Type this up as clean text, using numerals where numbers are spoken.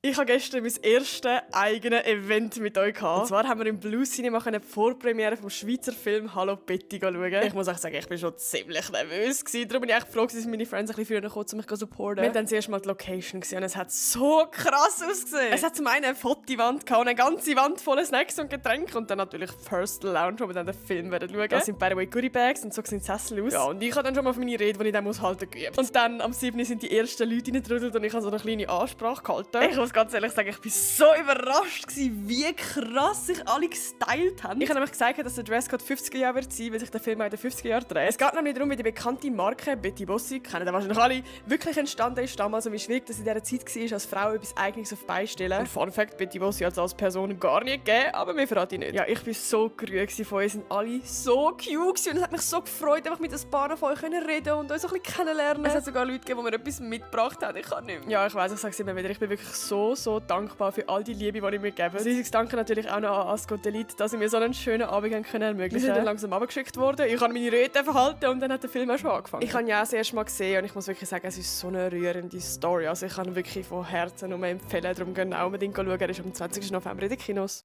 Ich habe gestern mein erstes eigenes Event mit euch gehabt. Und zwar haben wir im Blue Cinema die Vorpremiere vom Schweizer Film «Hallo Betty» schauen. Ich muss auch sagen, ich war schon ziemlich nervös. Darum bin ich echt froh, dass meine Friends ein bisschen früher kommen, um mich zu supporten. Wir haben dann zuerst mal die Location gesehen und es hat so krass ausgesehen. Es hat zum einen eine Fotowand gehabt und eine ganze Wand voller Snacks und Getränke und dann natürlich First Lounge, wo wir dann den Film schauen werden. Das sind by the way Goodie Bags und so sehen die Sessel aus. Ja, und ich habe dann schon mal auf meine Rede, die ich dann halten geübt. Und dann am 7. sind die ersten Leute reingetrudelt und ich habe so eine kleine Ansprache gehalten. Ich muss ganz ehrlich sagen, ich war so überrascht, wie krass sich alle gestylt haben. Ich habe nämlich gesagt, dass der Dresscode 50er Jahre wird sein, weil sich der Film auch in den 50er Jahren dreht. Es geht nämlich darum, wie die bekannte Marke Betty Bossi, kennen wahrscheinlich alle, wirklich entstanden ist damals und wie schwierig das in dieser Zeit war, als Frau etwas Eigenes auf beistellen. Und Fun Fact, Betty Bossi hat es als Person gar nicht gegeben, aber wir verraten nicht. Ja, ich war so gerührt von euch, sind alle so cute und es hat mich so gefreut, einfach mit ein paar von euch reden und uns ein bisschen kennenlernen. Es hat sogar Leute gegeben, die mir etwas mitgebracht haben. Ich kann nicht mehr. Ja, ich weiss, ich sage es immer wieder, ich bin wirklich so dankbar für all die Liebe, die ihr mir gebt. Ein riesiges Danke natürlich auch noch an Ascot Elite, dass sie mir so einen schönen Abend ermöglichen können. Wir sind dann langsam abgeschickt worden. Ich habe meine Rede verhalten und dann hat der Film auch schon angefangen. Ich habe ihn ja das erste Mal gesehen und ich muss wirklich sagen, es ist so eine rührende Story. Also ich kann ihn wirklich von Herzen nur empfehlen. Darum genau unbedingt schauen. Er ist am 20. November in den Kinos.